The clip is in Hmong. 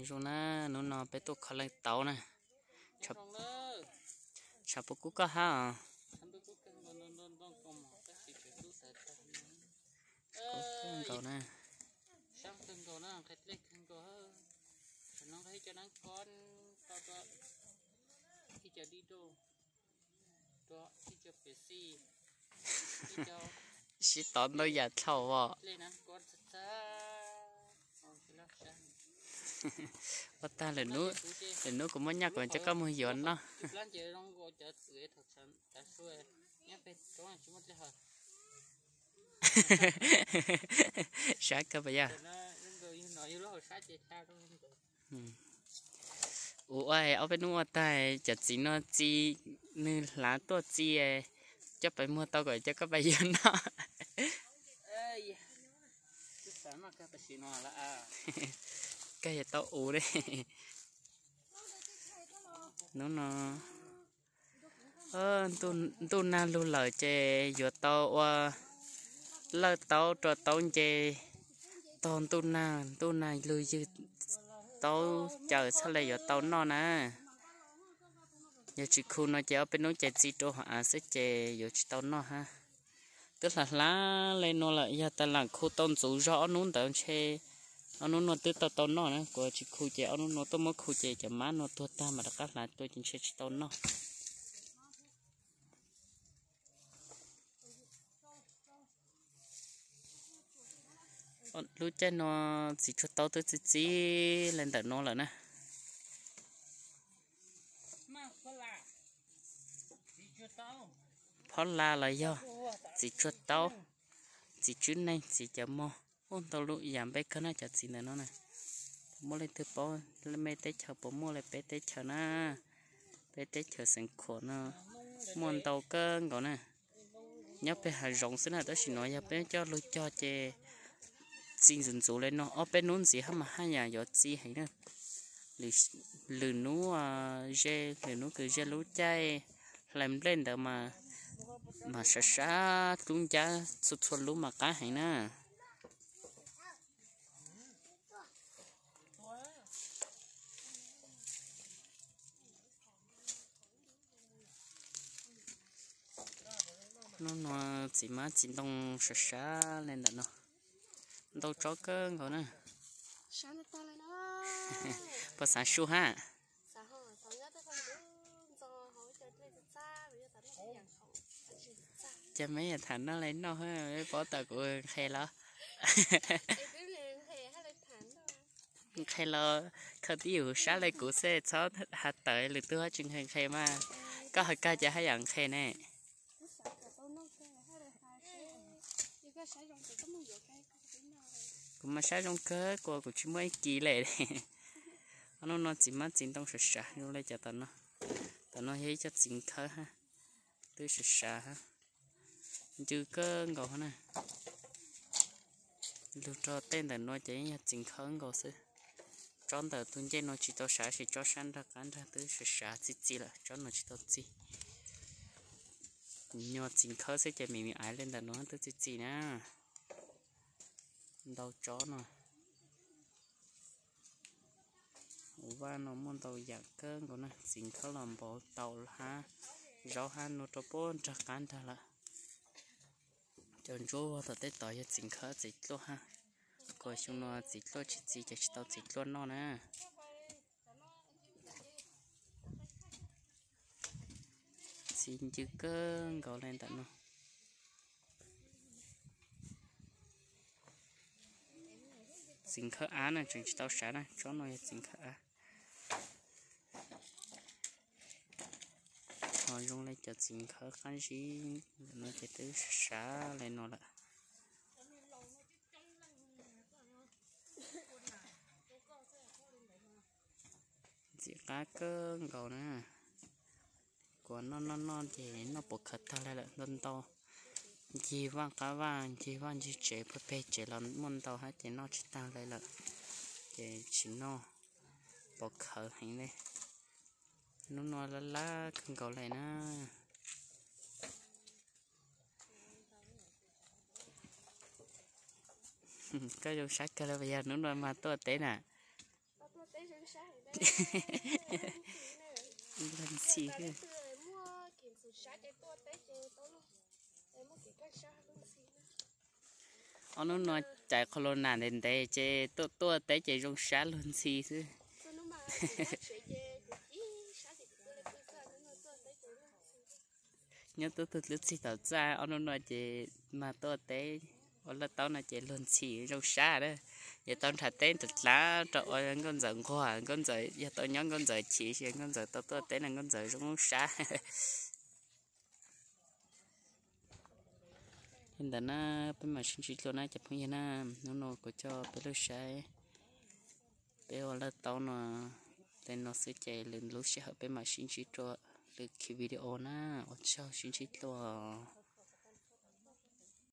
Zoo na, hnub no peb tuaj kho leej tauv na. Tshav puas kub koj hab os? Kub kawg nkaus na. Sib tov ntau yam dlhau os. Ua tag lwm hnub, lwm hnub kuv muaj nyaj kuv coj koj mus yuav noj. Sab kawg puas yog? Ua, ob peb hnub ua tag cov txiv no txiv, nws hlav tuaj txiv, coj pais muag tau kom coj koj pais yuav noj. Kawg yuav tau ua li. Hnub no ntuj nag lug lawm ces yuav tau ua lawj taub rau taub nce tog ntuj nag, ntuj nag lug ywg taub caws txhaj le yuav tau noj na. Yog tsis khu no ces ob peb hnub ces txi rau hauv av xwb ces yuav tsis tau noj hab. Twb hlav hlav le nuav lawm, yog tas lam khu tau ntxuv zog ob hnub ntawd ntshe ob hnub nuav twb tau tau noj na. Kuv tsis khu ces ob hnub nuav tuaj muab khu ces cov mab nuav tuag tag mas rov qab hlav tuaj ces ntshe tsis tau noj. Lub caij no txiv tsuag taub twb txi txiv le ntawm nuav lawm na. Phob la los yog txiv tsuag taub, txiv tswb neeg, txiv cov mog, ua ntau lub yam npe kawg na cov txiv ntawm no na. Puas muaj leej twg paub mej teb chaws puas muaj le peb teb chaws na? Peb teb chaws Xeev Khuam no muaj ntau kawg nkaus na. Nyob peg hav zoov xwb na, tab sis nuav yog peb coj lug cog ces txi ntxuv ntxuv le no ob peb hnub ntxiv hab mas haj yam yuav txi heev na. Lwm hnub ze, lwm hnub kws ze lub caij hlais nplej ntawd mas, mas sav sav lub ncab txhua txhua lub mas qab heev na. Hnub no txiv mab txiv ntoo sav sav le ntawm no, ntau tsob kawg nkaus na. Puas xav su hab? Cas meb yam tham noj le noj, meb paub tas kuv nqhes los? Nqhes los khaws tib yus sab le kuv xwb, txhob has tawm lwm tug, tsis nqhes nqhes mas. Koj has kag ces haj yam nqhes ne. Kuv mas sab zoo kawg, kuv, kuv tsis muaj ib kis le. Ob hnub no txiv mab txiv ntoo sav sav zoo le cov tom no. Tom no yog ib co txiv nkhawb hab, twb sav sav hab, ncw kawg nkaus hab na. Lug rau tej ntawm nuav ces yeej yog txiv nkhawb nkaus xwb. Tsob ntawm tus ncej nuav tsis tau sav, tab sis tsob sab nrag qab nrag twb sav sav txi txi lawm, tsob nuav tsis tau txi. Nyuag txiv nkhawb xwb ces me me aiv le ntawm nuav twb txi txi na. Ntau tsob no. Ua vaj no muaj ntau yam kawg nkaus na, txiv nkhawb los npau taus hab, zaub hab, nua rau puag nrag qab nrag lawm. Cov ntsuab vog tom tej tod yog txiv nkhawb txiv dluaj hab. Kuv xyoo no txiv dluaj tsis txi ces tsis tau txiv dluaj noj na. Txi ncw kawg nkaus le ntawm no. Txiv nkhawb av na, tseem tsis tau sav na, tsob no yog txiv nkhawb av. Ho zoo le cov txiv nkhawb qab zib ntawm no ces twb sav le no lawm. Ntxim qab kawg nkaus na. Kuv noj noj noj ces noj puas khaws tag le lawm, ntau ntau. Ncig vaj qab vaj, ncig vaj ncig tsev, pag peg tsev los muaj ntau hab ces noj tsis tag le lawm, ces tsis noj, puas khaws heev le. Hnub no laj laj kawg nkaus le na. Koj zoo sab kawg le, yog hnub no mas tuaj teb na. Luag ntxhi. Ob hnub no cais qhov los nas ntev ntev ces tuaj tuaj teb ces zoo sab luag ntxhi xwb. Nyob tuaj tug lub txig tom txaj, ob hnub no ces mag tuaj teb ua laj taub no ces luag ntxhi zoo sab a. Yog tau nrhav teb nrhav dlav rau ua nkauj ntxawm nquag, nkauj ntxawm yog tau nyob nkauj ntxawm chiv, nkauj ntxawm tau tuaj teb no nkauj ntxawm zoo sab. Li ntawd na, peb mam sib ntsib dua na cov phooj ywg na. Hnub no kuv coj peb lug saib peb ua laj taub no. Li no xwb ces lwm lub sij hawm peb mam sib ntsib rua lwm ki video na. Ua tsaug, sib ntsib dua.